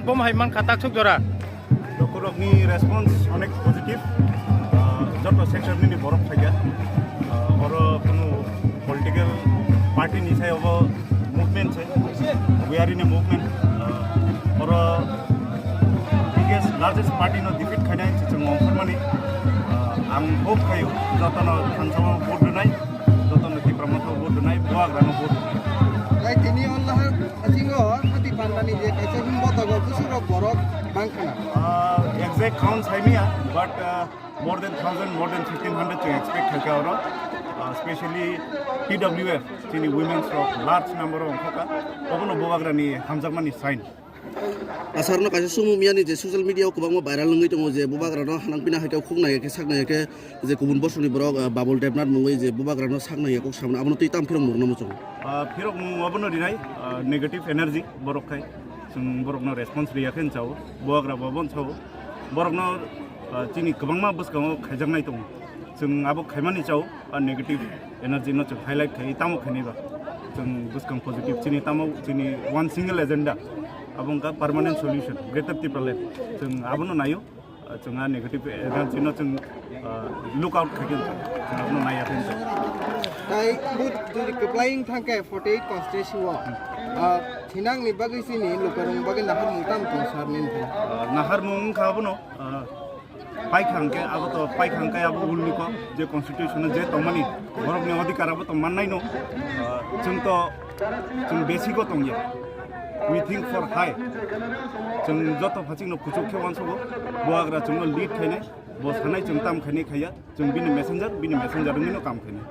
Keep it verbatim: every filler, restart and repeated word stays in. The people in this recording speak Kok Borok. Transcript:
Bom hai man kha taksuk jora. Lokorokni response onek positive. Ah, joto sector nini borok phaikha. Ah, oro kunu political party ni sai obo movement se. We are in a movement. Ah, oro biggest, largest party no defeat khainai se chwng ongkhormani. Ah, ang hope khaio jotono thansa o vote rwnai, jotono Tipra Motha o vote rwnai, Bubagra no vote rwnai. Tai tini o lahar thasingo hati pandani je kaisa himbo togo bwswk rok borok bang khna. Ah, exact count saimaya, but, ah, more than thousand, more than fifteen hundred chwng expect khaikha oro. Ah, specially T W F, chini women's rok large number o ongkhokha. Obono Bubagrani hamjakmani sign. Asarno kaisa sumung miyani je social media o kwbangma viral wngwi tongo je Bubagrano hanang pina hai khe khuk nai khe sak nai khe je kubun bosongni borok, ah, Babul Debnath mungwi je Bubagrano sak nai kok samna abono twi tam phirok murno muchung. Ah, phirok mung obono rinai, ah, negative energy borok khai. Chwng borokno response riya khe chao. Bubagra bo bon chao. Borokno, ah, chini kwbangma bwskango khaijaknai tongo. Chwng abo khaimani chao, ah, negative energy no chwng highlight khai tamo khainai ba. Chwng bwskang positive chini tamo chini one single agenda. Abo wngkha permanent solution, Greater Tipraland. Chwng abono naio, ah, chwng ah negative energy no chwng, ah, look out khai khe chwng abono naiya khe. Tai but jodi kwplai wng thang khe forty eight constituency o, ah, thinang ni bagwi chini lukurok bagwi naharmung tamo tong sar nini? Ah, naharmung wngkha abono, ah, paikha hwnkhe abo to paikha hwnkhe abo ulni kok je constitution o je tongmani borokni odhikar abo to mannai no. Ah, chwng to chwng basic o tongya, we think for high. Chwng joto phachikno kuchuk khe uansugo, Bubagra chwngno lead khainai, bo sanai chwng tam khainai khaiya, chwng bini messenger, bini messenger wngwino kam khainai.